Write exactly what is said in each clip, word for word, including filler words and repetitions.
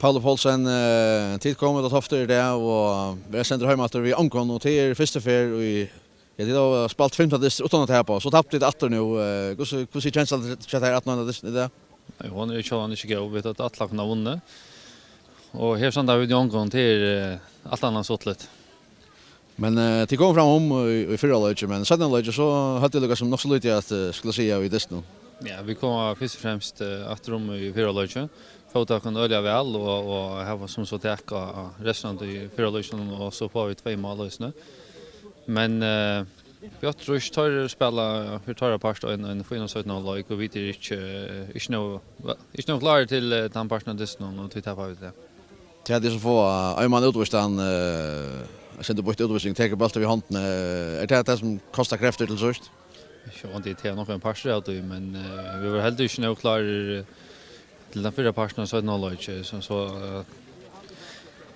Pauli Poulsen, eh, tit komu til Toftir í dag og verða sendir heim aftur við ongum, og tað er fyrstu ferð í, ja, tit hava spælt fimtan dystir uttan at tapa, og so taptu tit aftur nú. Eh, hvussu, hvussu er kenslan hjá tær aftan á dystin í dag? Nei, hon er sjálvandi ikki góð. Vit høvdu ætlað at kunna vunnið. Og her standa vit í ongum, tað er, eh, alt annað stuttligt. Men, eh, tit komu fram um í, í fyrra leiki, men seinna leiki, so høvdu tit líka sum nokk so lítið at, eh, skula siga í dystinum. Ja, vit koma fyrst og fremst, eh, aftur um í fyrra leiki. Fóru okkum øgiliga væl og, og hava sum so tak á, á restina í fyrra leikinum, og so fáa vit tvey mál eisini. Men, eh, Bjørn Rúst, teir spæla fyri teirra part ein, ein fínan seinna hálvleik, og vit eru ikki, eh, ikki nóg, ikki nóg klárir til, eh, tann partin av dystinum, og tí tapa vit tað. Tað er tað sum fáa, eh, ein mann útvístan, eh, eitt sindur býtt útvísing, tekur bóltin við hondini, eh, er tað tað sum kostar kreftir til síðst? Sjálvandi, tað er nokk ein partur av tí, men, eh, vit vóru heldur ikki nóg klárir, eh, til tann fyrra partin av seinna hálvleiki, so, so, eh,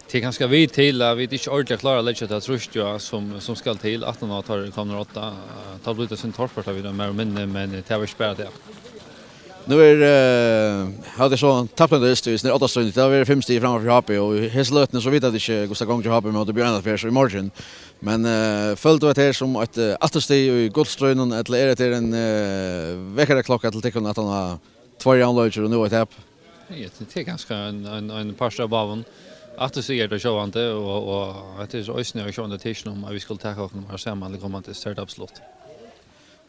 tað er kanska við til at vit ikki ordiliga klára at leggja tað trýst, ja, sum, sum skal til, aftan á at teir eru komnir á odda. Eh, tá blívur tað eitt sindur torført, at vit eru meira og minni, men, eh, tað var ikki bara tað. Nú er, eh, hava tit so tapt ein dyst í sinni oddastrøðini. Tað hava verið fimm stig framman fyri H B, og í hesi løtuni so vita tit ikki, hvussu tað gongur hjá H B móti Bjørn Fjørðs í morgin. Men, eh, følir tú hetta her sum eitt, eh, afturstig í gullstríðnum, ella er hetta her ein, eh, vekjaraklokka til tykkum, at hann har tveir javnleikir og nú eitt tap? Ja, tað, tað er kanska ein, ein, ein partur av báðum. Afturstig er tað sjálvandi, og, og hetta er so eisini sjálvandi tekin um, at vit skulu taka okkum meira saman til komandi, tað er tað absolutt.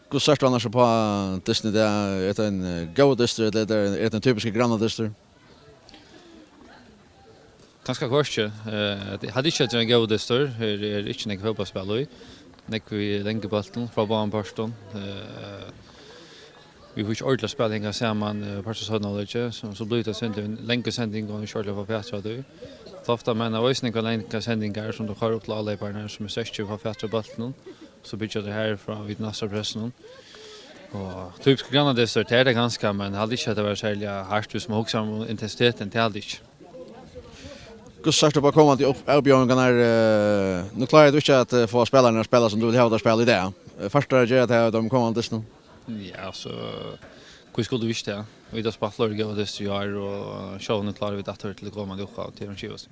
Hvussu sært tú annars upp á dystin í dag? Er tað ein, eh, góður dystur, ella er tað, er tað ein typiskur Grannadystur? Kanska hvørki. Eh, eg haldi ikki, at tað er ein góður dystur. Her er ikki nógv fótbóltsspæl í. Nógv við longum bólti frá báðum pørtum. Eh, vit fáa ikki ordiliga spælið at hanga saman, eh, part av seinna hálvleiki, so, so blívur tað eitt sindur ein long sending, og ikki ordiliga fáa fatur á tí. Tofta, men tað er eisini nakrar langar sendingar, sum tú koyrir upp til avleypararnar, sum eru sterkir at fáa fatur á bóltinum. So byggja tey harfrá við næsta pressinum. Og typiskur Grannadystur, tað er tað kanska, men eg haldi ikki, at tað var serliga hart, viss man hugsar um intensitetin, tað haldi eg ikki. Hvussu sært tú upp á komandi upp-, avbjóðingarnar? Eh, nú klára tit ikki at, eh, fáa spælararnar at spæla sum tú vilt hava teir at spæla í dag. Eh, fært tú at gera tað av teimum komandi dystunum? Ja, altso, hví skuldu vit ikki tað? Vit hava spælt fleiri góðar dystir í ár, og sjálvandi klára vit aftur til komandi uppgávu, tað er ein skivast.